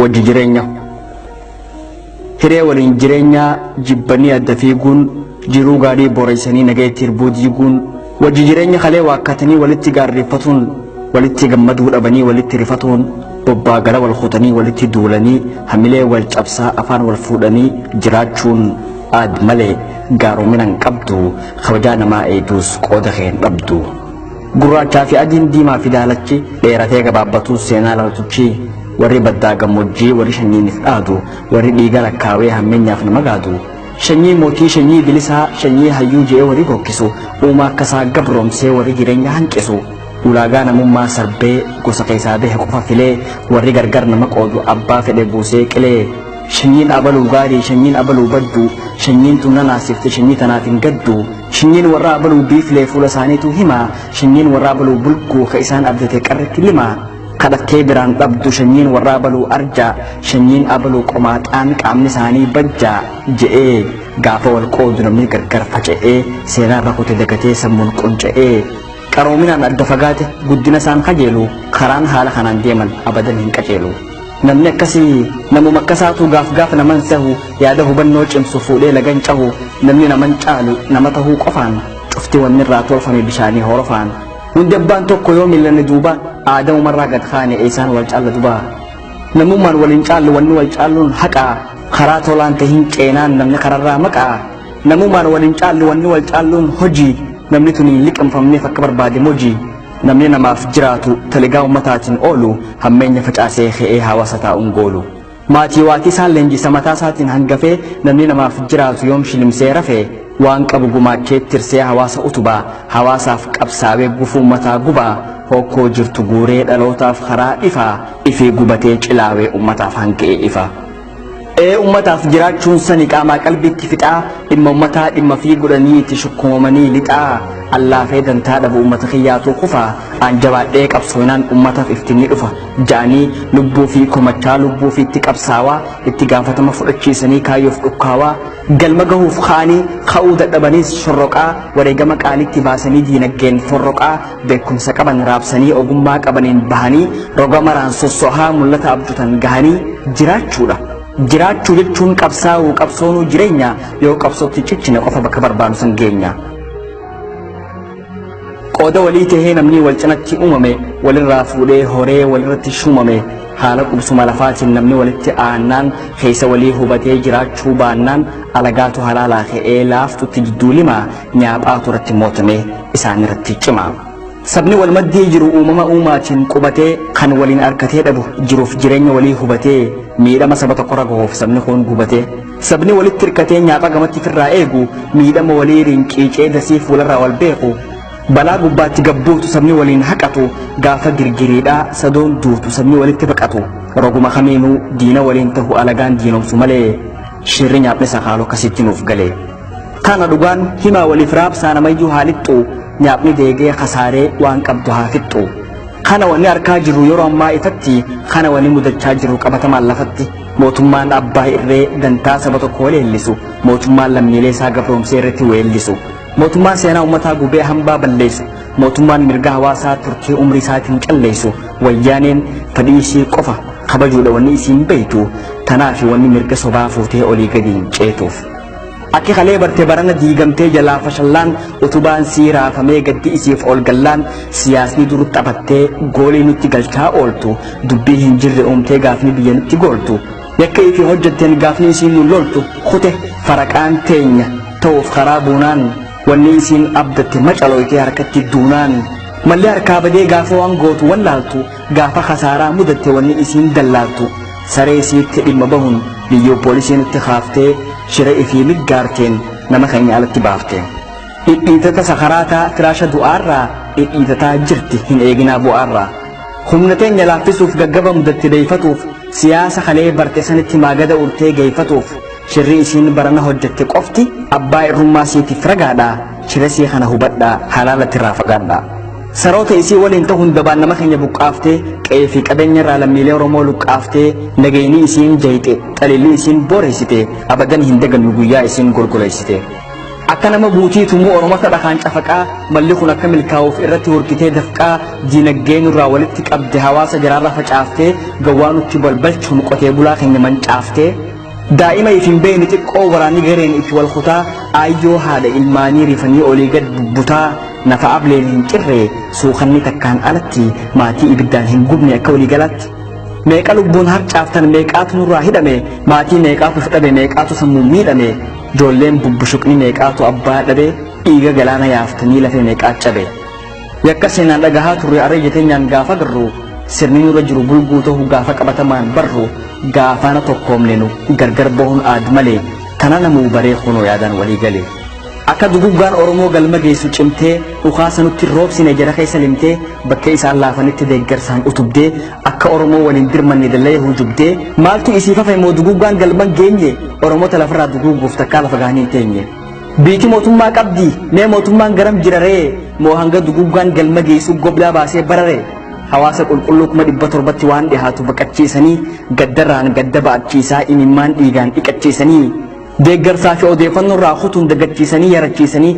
Wajji jireenya. Hiree waliin jireenyaa jibbanii adda fiiguun, jiruu gaarii boreessanii nagayetti hirbuu diiguun, wajji jireenya kalee waakkatanii walitti gaarreeffatuun, walitti gammaduu dhabanii walitti rifatuun, bobbaa gara wal kutanii walitti duulanii, hamilee wal cabsaa afaan wal fuudhanii jiraachuun aad malee gaaromina hin qabdu, kabajaa namaa eeduus qooda kee hin dhabdu. Gurraachaa fi adiin, diimaa fi daalachi, dheeratee gabaabbatus seenaa laaltuchi, warri baddaa gammoojjii, warri sanyiiniif dhaadu, warri dhiiga lakkaawee hammeenyaaf nama gaadu, sanyii mootii, sanyii bilisaa, sanyii hayyuu je'ee warri gokkisu, uumaa akkasaa gabroomsee warri jireenya hanqisu, ulaagaa namummaa sarbee gosa keessaa bahe qofa filee warri gargar nama qoodu abbaa fedhe buusee qilee, sanyiin abaluu gaarii, sanyiin abaluu baddu, sanyiin tun nanaasifte, sanyii tanaaf hin gaddu, sanyiin warra abaluu biiflee fuula isaaniitu hima, sanyiin warra abaluu bulguu ka isaan abdate qarretti lima, kadhattee biraan dhabdu, sanyiin warra abaluu arjaa, sanyiin abaluu qomaaxaan qaamni isaanii bajjaa je'ee gaafa wal qoodu namni gargar faca'ee seenaa irra kute dagatee sammuun qunca'ee qaroominaan adda fagaate guddina isaan kajeelu, karaan haala kanaan deeman abadan hin qajeelu. Namni akkasii namuma akkasaatu gaaf gaaf naman sehu, yaada hubannoo cimsu fuudhee lagan cahu, namni naman caalu nama tahuu qofaan, cufti wanni irraa tolfame bishaanii horofaan. Hundi abbaan tokko yoo millanne duuba aadamumarraa gad kaane eessaan wal caalla duba. Namummaan waliin caallu, wanni wal caalluun haqaa, karaa tolaan tahin ceenaan namni kararraa maqaa. Namummaan waliin caallu, wanni wal caalluun hojii, namni tun hin liqimfamneef akka barbaade mojii. Namni namaaf jiraatu taligaa ummataatiin oolu, hammeenya facaasee ka'ee hawaasa taa'uun goolu. Maatii waatii isaan leenjisa mataa isaatiin hangafee, namni namaaf jiraatu yoom shilimsee rafee, waan qabu gumaachee tirsee hawaasa utubaa, hawaasaaf qabsaawee gufuu mataa gubaa, hokkoo jirtu guuree dhalootaaf karaa ifaa, ifii gubatee cilaawee ummataaf hanga'ee ifa. Ee, ummataaf jiraachuun sani qaamaa qalbiitti fixaa, dhimma ummataa dhimma fi godhanii itti shukkumamanii lixaa, allaafee dantaa dhabu ummata kiyyaatu kufaa, aan jabaadhee qabsoonaan ummataaf iftinni dhufa ja'anii lubbuu fi komachaa lubbuu fi itti qabsaawaa, itti gaafatama fudhachiisanii kaayyoof dhukkaawaa, galma gahuuf ka'anii ka'uu dadhabaniis shorroqaa, wareegama qaalitti baasanii diinagdeen forroqaa, beekumsa qaban raabsanii ogummaa qabaniin bahanii roga maraan sossohaa mul'ata abjutan gahanii jiraachuudha. Jiraachuu jechuun qabsaa'uu, qabsoonuu jireenya, yoo qabsootti cichine qofa bakka barbaannu san geenya. Qooda walii tahee namni wal cinatti uumame, walirraa fuudhee horee walirratti shuumame, haala qubsuma lafaatiin namni walitti aannaan, keessa walii hubatee jiraachuu baannaan, alagaatu halaalaa ka'ee laaftutti jidduu lima, nyaaphaatu irratti mootame isaan irratti cima. Sabni wal maddii jiru uumama uumaatiin qubatee, kan waliin harkatee dhabu jiruuf jireenya walii hubatee, miidhama saba tokkorra gahuuf sabni kun gubatee. Sabni walitti hirkatee nyaapha gamatti ofirraa eegu, miidhama walii rinciicee dasii fuularraa wal beeku, balaa gubbaatti gabbuutu sabni waliin haqatu, gaafa girgiriidhaa sadoon duutu sabni walitti baqatu, roguma kamiinuu diina waliin tahu alagaan diinomsu malee, shirri nyaapni sakaaloo akkasitti nuuf galee. Tana dhugaan himaa waliif raabsaa namayyuu haa lixxu, nyaapni deegee kasaaree waan qabdu haa fixxu. Kana wanni arkaa jirru yeroo ammaa ifatti, kana wanni mudachaa jirru qabatamaan lafatti, mootummaan abbaa irree dantaa saba tokko leellisu, mootummaan lammiilee isaa gabroomsee irratti weellisu, mootummaan seenaa uummataa gubee hambaa balleessu, mootummaan mirga hawaasaa turtii umrii isaatiin calleessu, wayyaaneen fedhii ishii qofa kabajuudha wanni isiin beektu, tanaaf wanni mirga sobaa fuutee olii gadi hin ceetuuf. Akki kalee barte barana diigamtee jalaa fashallaan, utubaan sii raafamee gaddi isiif ol gallaan, siyaasni dur taphattee goolii nutti galchaa ooltu, dubbii hin jirre uumtee gaafni biyya nutti gooltu, yakka ifii hojjetteen gaafni isiin nu loltu, kute faraqaan teenya ta'uuf karaa buunaan, wanni isiin abdatte macalooytee harkatti duunaan, malli harkaa badee gaafa waan gootu wallaaltu, gaafa kasaaraa mudatte wanni isiin dallaaltu, saree isiitti dhimma bahuun biyyoo poolisii nutti kaaftee shira ifii miggaarteen nama keenya alatti baafte. Dhidhiitata sakaraataa firaasha du'aarraa dhidhiitataa jirti hin eeginaa bu'aarraa. Humna teenya laaffisuuf gaggaba mudatte deeyfatuuf, siyaasa kalee barte sanitti maagada urtee geeyfatuuf, shirri isiin barana hojjette qofti abbaa irrummaa siitiif ragaadha, shira sii kana hubadhaa halaalatti irraa fagaadha. Saroota isii waliin ta'uun dabaan nama keenya buqqaaftee, qe'ee fi qabeenya irraa lammiilee Oromoo luqqaaftee, nageenyi isiin jayxe, xalilli isiin boreessite, abadan hin dagannu guyyaa isiin golgoleessite. Akka nama buutii tumuu Oromoota dhakaan cafaqaa malli kun akka milkaa'uuf irratti horkitee dafqaa diinagdee nurraa walitti qabde hawaasa jaraarra facaaftee gawwaa nutti balbalchuun qotee bulaa keenya mancaaftee daa'ima if hin beekne xiqqoo waraanni gareen itti wal kutaa aayyoo haadha ilmaanii rifanii olii gad bubbutaa nafa ableen hin cirre suukanni takkaan alatti maatii ibiddaan hin gubne akka walii galaatti. Meeqa lubbuun harcaaftan meeqaatu nurraa hidhame maatii meeqaatu fudhame meeqaatu sammuun miidhame ijoolleen bubbushuqni meeqaatu abbaa dhabe dhiiga galaana yaaftanii lafee meeqaa cabe. Yakka seenaan dhagahaa turre arra jeteenyaan gaafa garru sirni nurra jiru bulguu ta'uu gaafa qabatamaan barru gaafana tokkoomne nu gargar bahuun aad malee tana namuu baree kunoo yaadaan walii gale. Akka duguggaan Oromoo galma geessu cimtee dhukaasa nutti roobsine jara keessa limtee bakka isaan laafanitti deeggarsaan utubdee akka Oromoo waliin dirmanne dallee hujubdee maaltu isiif hafe moo duguggaan galma geenye Oromoota lafarraa duguuguuf takkaa lafa gahanii hin teenye. Biiti mootummaa qabdi mee mootummaan garam jira ree moo hanga duguggaan galma geessu goblaa baasee barare hawaasa qulqulluu 700,000 waan dhihaatu baqachiisanii gaddarraan gadda ba'achiisaa imimmaan dhiigaan dhiqachiisanii deeggarsaa fi odeeffannoo irraa kutuun dagachiisanii yarachiisanii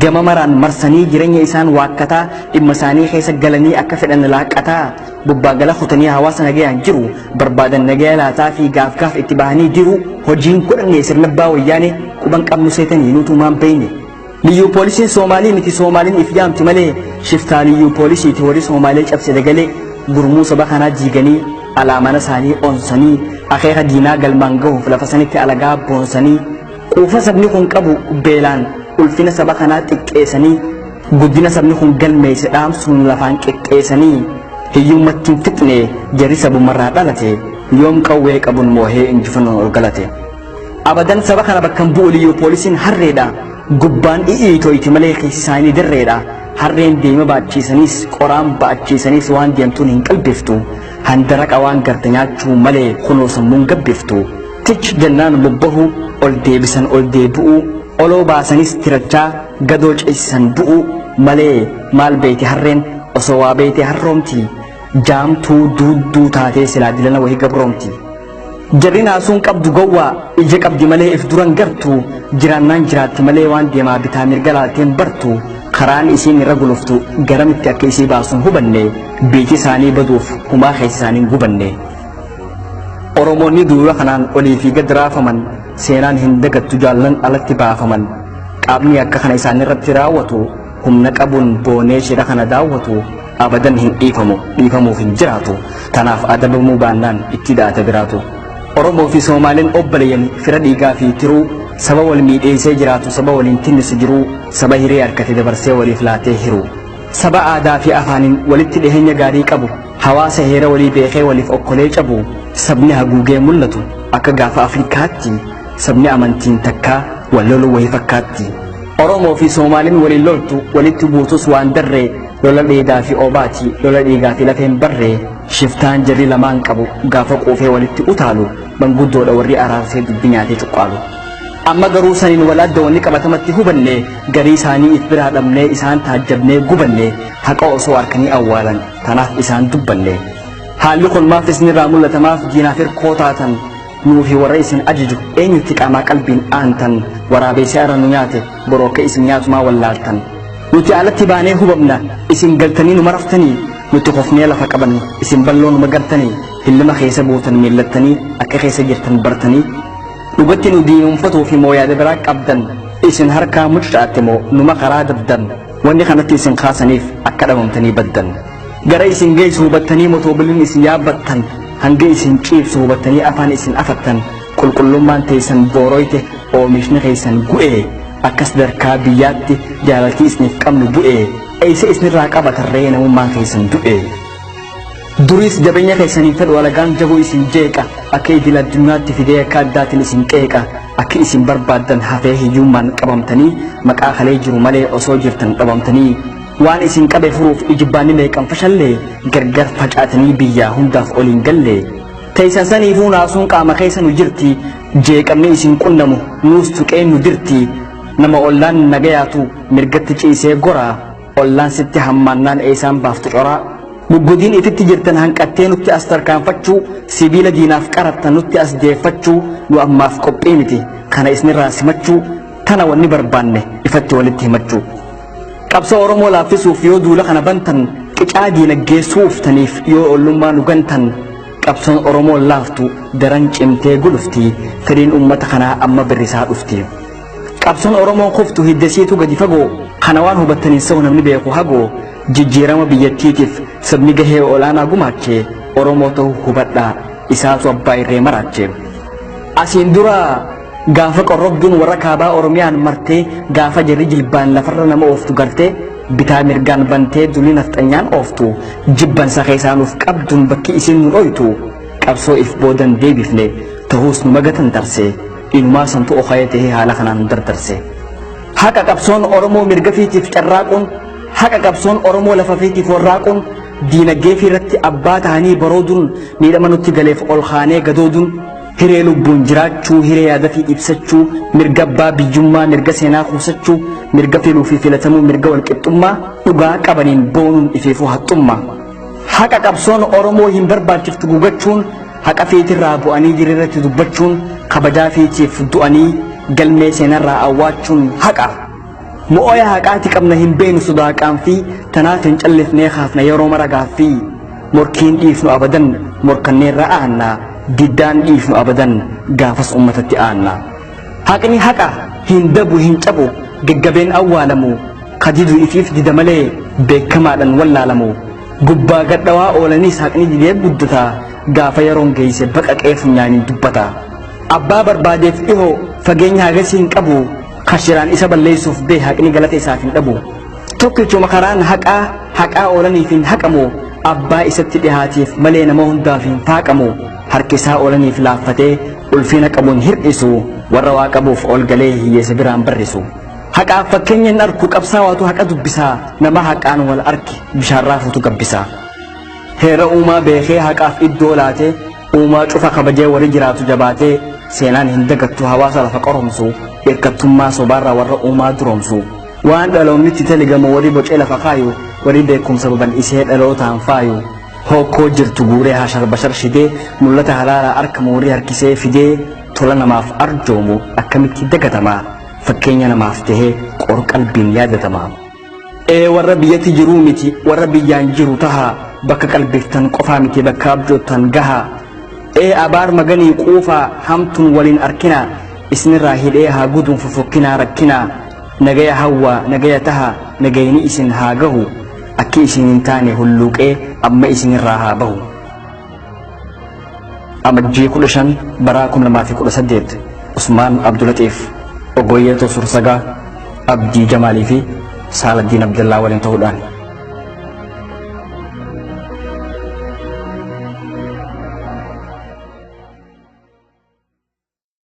gama maraan marsanii jireenya isaan waakkataa dhimma isaanii keessa galanii akka fedhan laaqataa bobbaagala kutanii hawaasa nagayaan jiru barbaadan nagaya laataa fi gaaf gaaf itti bahanii jiru hojiin godhanne sirna abbaa wayyaane quban qabnu seetanii nutumaan beeyne. Liyyuu poolisiin Soomaalii miti Soomaaliin if yaamti malee shiftaa liyyuu poolisiiti warri Soomaalee cabse dagalee gurmuu saba kanaa jiiganii alaamana isaanii onsanii akeeka diinaa galmaan gahuuf lafa sanitti alagaa boonsanii quufa sabni kun qabu beelaan ulfina saba kanaa xiqqeessanii guddina sabni kun galmeesse dhaamsuun lafaan qixxeessanii hiyyummatti hin fixne jarri sabumarraa dhalate yoom qawwee qabuun moohee injifannoon ol galate. Abadan saba kana bakka hin bu'u liyyuu poolisiin harreedha. Gubbaan i'ii malee keessi isaanii dirreedha. Harreen deema baachiisaniis qoraan ba'achiisaniis waan deemtuun hin qalbiftu. Handaraqa waan garte nyaachuu malee kunoo sammuun gabbiftu. Tich jennaan bobbahu ol deebisan ol deebi'u oloo baasanis tirachaa gadoo ceesisan bu'u malee maal beeti harreen osoo waa beete harroomti. Jaamtuu duudduu taatee silaa dilana wahii gabroomti. Jarri naasuun qabdu gowwaa ija qabdi malee if duran gartu jiraannaan jiraatti malee waan deemaa bitaa mirga laalteen bartu karaan isiin irra guluftu garamitti akka isii baasuun hubanne biiti isaanii baduuf humaa keessa isaanii gubanne. Oromoonni duula kanaan olii fi gad raafaman seenaan hin dagattu jaallan alatti baafaman qaamni akka kana isaan irratti raawwatu humna qabuun boonee shira kana daawwatu abadan hin dhiifamu dhiifamuuf hin jiraatu tanaaf adabamuu baannaan itti daata biraatu. Oromoo fi Soomaaliin obboleeyyan fira dhiigaa fi tiruu saba wal miidheessee jiraatu saba waliin tinnisu jiruu saba hiree harkate dabarsee waliif laatee hiru. Saba aadaa fi afaaniin walitti dhiheenya gaarii qabu hawaasa heera walii beekee waliif okkolee cabu sabni haguugee mul'atu akka gaafa Afrikaatti sabni amantiin takkaa wal loluu wayii fakkaatti. Oromoo fi Soomaaliin waliin loltu walitti buutus waan darree lola dheedaa fi obaati lola dhiigaa fi lafeen barree shiftaan jarri lamaan qabu gaafa quufee walitti utaalu manguddoodha warri araarsee dubbi nyaatee cuqqaalu. Amma garuu saniin wal adda wanni qabatamatti hubanne garii isaanii if biraa dhabnee isaan taajjabnee gubanne haqa osoo harkanii awwaalan tanaaf isaan dubbanne. Haalli kun maaf isinirraa mul'ata maaf diinaaf hirkoo taatan nuufi warra isin ajaju eenyutti qaamaa qalbiin aantan waraabessi ara nu nyaate boroo akka isin nyaatumaa wallaaltan. Nuti alatti baanee hubamna isin galtanii nu maraftanii nuti kofnee lafa qabannu isin balloo nu magartanii hillima keessa buutan miillattanii akka keessa jirtan bartanii dhugatti nu diinumfatuu fi moo yaada biraa qabdan isin harkaa mucucaatte moo numa karaa dabdan wanni kanatti isin kaasaniif akka dhabamtanii baddan. Gara isin geessu hubattanii mootoobiliin isin yaabbattan hanga isin ciibsu hubattanii afaan isin afattan qulqullummaan teessan booroyte oomishni keessan gu'ee akka sadarkaa biyyaatti jaalaltii isiniif qabnu bu'ee eessa isinirraa qabatarree namummaan keessan du'e. Duriis jabeenya keessaniin fedhu alagaan jabuu isin jeeqa akka idil addunyaatti fidee akka addaatiin isin qeeqa akka isin barbaaddan hafee hiyyummaan qabamtanii maqaa kalee jiru malee osoo jirtan dhabamtanii waan isin qabe furuuf ijibbaanni meeqan fashallee gargar facaatanii biyyaa hundaaf oliin galle. Teessan saniifuu naasuun qaama keessa nu jirti jeeqamni isin qunnamu nuus tuqee nu dirti nama ollaan nagayaatu mirgatti ciisee goraa ollaan sitti hammaannaan eessaan baaftu coraa. Muggodiin ifitti jirtan hanqattee nutti as tarkaanfachuu sibiila diinaaf qarattan nutti as deeffachuu nu ammaaf qophii miti kana isinirraa simachuu Tana wanni barbaanne ifatti walitti himachuu. Qabsoo Oromoo laaffisuuf yoo duula kana bantan, qicaa diinagdee suuftaniif yoo ollummaa nu gantan, qabsoon Oromoo laaftu daran cimtee gulufti, fedhiin uummata kanaa amma birrisaa dhufti. Qabsoon Oromoon kuftu hiddasiitu gadi fagoo, kana waan hubattaniin sa'u namni beeku hagoo, jijjiirama biyyattiitiif sabni gahee olaanaa gumaachee Oromoo ta'uu hubadhaa, isaatu abbaa irree maraache. Asiin dura gaafa qorrobduun warra kaabaa Oromiyaan martee, gaafa jarri jilbaan lafarra nama ooftu gartee, bitaa mirgaan bantee dulii nafxanyaan ooftu, jibbansa keessaa nuuf qabduun bakki isin nu dhoytu, qabsoo if boodan deebifne ta'uus nu magatan tarse, inumaa santu okayee tahee haala kanaan nu dardarse. Haqa qabsoon Oromoo mirga fiitiif carraaquun, haqa qabsoon Oromoo lafa fiitiif warraaquun, diinagdee fi irratti abbaa ta'anii barooduun, miidhama nutti galeef ol kaanee gadooduun, hiree lubbuun jiraachuu, hiree yaada fi ibsachuu, mirga abbaa biyyummaa, mirga seenaa kuusachuu, mirga filuu fi filatamuu, mirga walqixxummaa, dhugaa qabaniin boonuun ifeefuu haxxummaa. Haqa qabsoon Oromoo hin barbaachiftu gugachuun, haqa fiitirraa bu'anii diriirratti dubbachuun, kabajaa fiitiif du'anii galmee seenarraa awwaachuun haqa. Mo'oya haqaati qabna hin beenu sodaaqaan fi tanaaf hin callifnee kaafna yeroo mara gaaffii. Morkiin dhiifnu abadan morkanneerra aanna, diddaan dhiifnu abadan gaafas uummatatti aanna. Haqni haqa hin dabu hin cabu, gaggabeen awwaalamu, kadidu ifiif dida malee beekamaadhaan wallaalamu. Gubbaa gadhawaa oolanis haqni didee guddata, gaafa yeroon geesse baqaqee funyaaniin dubbata. Abbaa barbaadeef dhihoo fageenya hagasii hin qabu, kashiraan isa balleessuuf bee haqni galata isaaf hin dhabu. Tokkichuma karaan haqaa haqaa oolaniif hin haqamu, abbaa isatti dhihaateef malee nama hundaaf hin faaqamu. Harki isaa oolaniif laaffatee ulfina qabuun hir'isu, warra waa qabuuf ol galee hiyyeessa biraan barrisu. Haqaaf fakkeenya hin arku qabsaawaatu haqa dubbisaa, nama haqaan wal arki bishaan raafuutu gabbisaa. Heera uumaa beekee haqaaf iddoo laatee, uumaa cufa kabajee warri jiraatu jabaatee, seenaan hin dagattu hawaasa lafa qoromsu, hirkattummaa sobaarraa warra uumaa duroomsu. Waan dhaloonni itti taligamu warri bocee lafa kaayu, warri beekumsa babal'isee dhalootaan faayu. Hokkoo jirtu guuree hashar bashar shidee, mul'ata halaalaa arkamu warri harkisee fidee, tola namaaf arjoomu akkamitti dagatama, fakkeenya namaaf tahee qor qalbiin yaadatama. Ee warra biyyatti jiruu miti, warra biyyaan jiru taha, bakka qalbiftan qofaa miti bakka abjoottan gaha. Ee abaar maganii quufaa hamtuun waliin arkina, isinirraa hidhee haa guduun fofokkinaa rakkinaa. Nagaya hawwaa nagaya taha nagayni isin haa gahu, akki isin hin taane hulluuqee amma isinirraa haa bahu. Amajjii 15 bara 2018 Usmaan Abdulatiif, Ogoyyeetoo Sursagaa, Abdii Jamaalii fi Saaladdiin Abdallaa waliin ta'uudhaan.